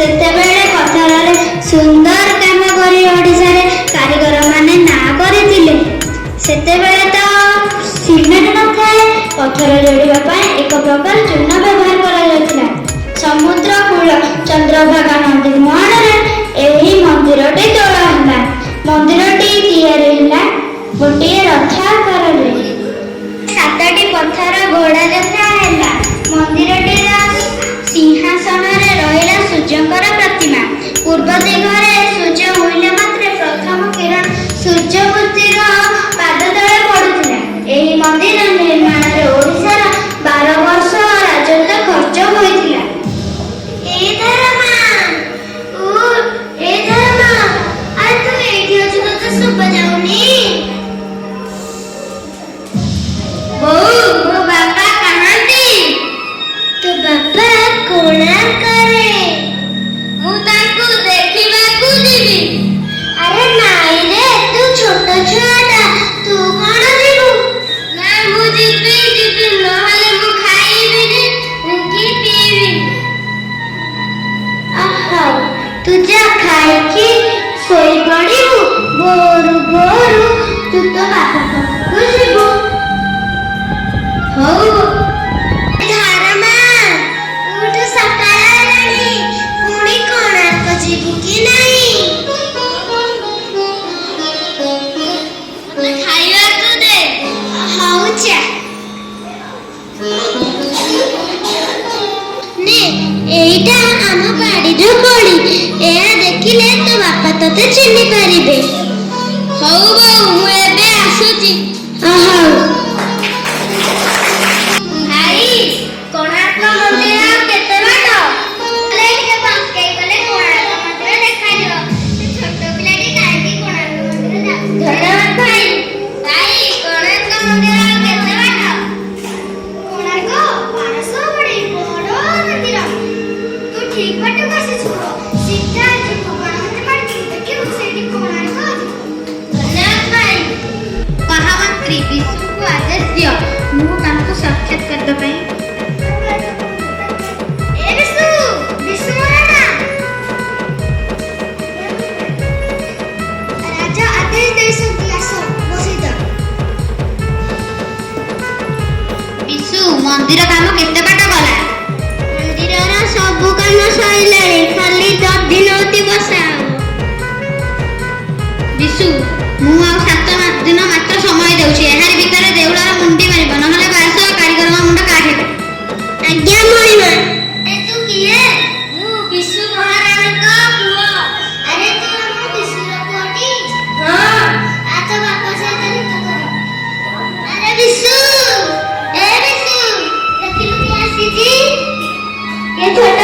ସେତେବେଳେ ପଥରରେ ସୁନ୍ଦର କାମ କରି ଓଡ଼ିଶାରେ କାରିଗରମାନେ ନାଁ କରିଥିଲେ। ସେତେବେଳେ ତ ସିମେଣ୍ଟ ନଥାଏ। ପଥର ଯୋଡ଼ିବା ପାଇଁ ଏକ ପ୍ରକାର ଚୂନ ବ୍ୟବହାର କରାଯାଉଥିଲା। ସମୁଦ୍ର କୂଳ ଚନ୍ଦ୍ରଭାଗା ନଦୀ ମୁହାଣରେ ଏହି ମନ୍ଦିରଟି ତୋଳା ହେଲା। ମନ୍ଦିରଟି ତିଆରି ହେଲା ଗୋଟିଏ ରଥ ଆକାରରେ। ସାତଟି ପଥର ଘୋଡ଼ା ଯଥା ହେଲା। ମନ୍ଦିରଟିର ସିଂହାସନରେ ରହିଲା ସୂର୍ଯ୍ୟଙ୍କର ପ୍ରତିମା। ପୂର୍ବ ଦିଗରେ ସୂର୍ଯ୍ୟ ଉଇଁଲା ମାତ୍ରେ ପ୍ରଥମ କିରଣ ସୂର୍ଯ୍ୟମୂର୍ତ୍ତିର ପାଦ ତଳେ ପଡୁଥିଲା। ଏହି ମନ୍ଦିର ନିର୍ମାଣରେ ଓଡ଼ିଶାର 12 ବର୍ଷ ରାଜତ୍ୱ ଖର୍ଚ୍ଚ ହୋଇଥିଲା। ଏ ଧରମା, ଉଠ, ଏ ଧରମା। ଆରେ, ତୁ ଏଇଠି ଅଛୁ, ତୋତେ ଶୁଭା ଯାଉନି? ବୋଉ, ମୋ ବାପା କାହାନ୍ତି? ତୋ ବାପା କୋଣାର୍କରେ। ମୁଁ ତାଙ୍କୁ ଦେଖିବାକୁ ଯିବି। ଆରେ ନାଇଁ ରେ, ତୁ ଛୋଟ ଛୁଆଟା, ତୁ କଣ ଯିବୁ? ନା, ମୁଁ ଯିବି ଯିବି, ନହେଲେ ମୁଁ ଖାଇବିନି କି ପିଇବିନି। ହଉ, ତୁ ଯା, ଖାଇକି ଶୋଇପଡ଼ିବୁ। ଭୋରୁ ଭୋରୁ ତୁ ତୋ ବାପା ପାଖକୁ ଯିବୁ। ହଉ। ଧରମା, ଉଠ, ସକାଳ ହେଲାଣି। ପୁଣି କୋଣାର୍କ ଯିବୁ କି ନାହିଁ? ମତେ ଖାଇବାକୁ ଦେ। ହଉ, ଯା। ନେ, ଏଇଟା ଆମ ବାଡ଼ିର କୋଳି। ଏହା ଦେଖିଲେ ତୋ ବାପା ତତେ ଚିହ୍ନି ପାରିବେ। ହଉ ବୋଉ, ମୁଁ ଏବେ ଆସୁଛି। ହଉ। ଭାଇ, କୋଣାର୍କ ମନ୍ଦିର କେତେ ବାଟ? ଟିକେ ବାଙ୍କେଇ ଗଲେ କୋଣାର୍କ ମନ୍ଦିର ଦେଖାଯିବ। ସେ ଛୋଟ ପିଲାଟି କାହିଁକି କୋଣାର୍କ ମନ୍ଦିର ଯାଉଛି? ଧନ୍ୟବାଦ ଭାଇ। ଭାଇ, କୋଣାର୍କ ମନ୍ଦିର କେତେ ବାଟ? କୋଣାର୍କ 1200 ବଡ ବଡ ମନ୍ଦିର। ତୁ ଠିକ ବାଟକୁ ଆସିଛୁ। ସିଧା ଯିବୁ, ବାଁ ହାତ ମାଡ଼ିଯିବୁ, ଦେଖିବୁ ସେଇଠି କୋଣାର୍କ ଅଛି। ଧନ୍ୟବାଦ ଭାଇ। ମହାମନ୍ତ୍ରୀ ବିଶୁଙ୍କୁ ଆଦେଶ ଦିଅ, ମୁଁ ତାଙ୍କୁ ସାକ୍ଷାତ କରିବା ପାଇଁ। ଏ ବିଶୁ, ବିଶୁ ମହାରାଣା, ରାଜା ଆଦେଶ ଦେଇଛନ୍ତି, ଆସ ମୋ ସହିତ। ବିଶୁ, ମନ୍ଦିର କାମ କେତେ ବାଟ ଗଲା? ମନ୍ଦିରର ସବୁ କାମ ସରିଲାଣି, ଖାଲି ଦଧିନଉତି ବସା ହବ। ବିଶୁ, ମୁଁ ଆଉ 7 ଦିନ ମାତ୍ର ସମୟ ଦେଉଛି। ଏହାରି ଭିତରେ ଦେଉଳର ମୁଣ୍ଡି ମାରିବ, ନହେଲେ 1200 କାରିଗରଙ୍କ ମୁଣ୍ଡ କାଢିବ। ଆଜ୍ଞା ମଣିମା। ଏ, ତୁ କିଏ? ମୁଁ ବିଶୁ ମହାରାଣାଙ୍କ ପୁଅ। ଆରେ, ତୁ ଆମ ବିଶୁର ପୁଅଟି? ହଁ। ଆ, ତୋ ବାପା ସହିତ ଦେଖା କର। ଆରେ ବିଶୁ, ଏ ବିଶୁ, ଦେଖିଲୁ କିଏ ଆସିଛି? ଏ ଛୋଟ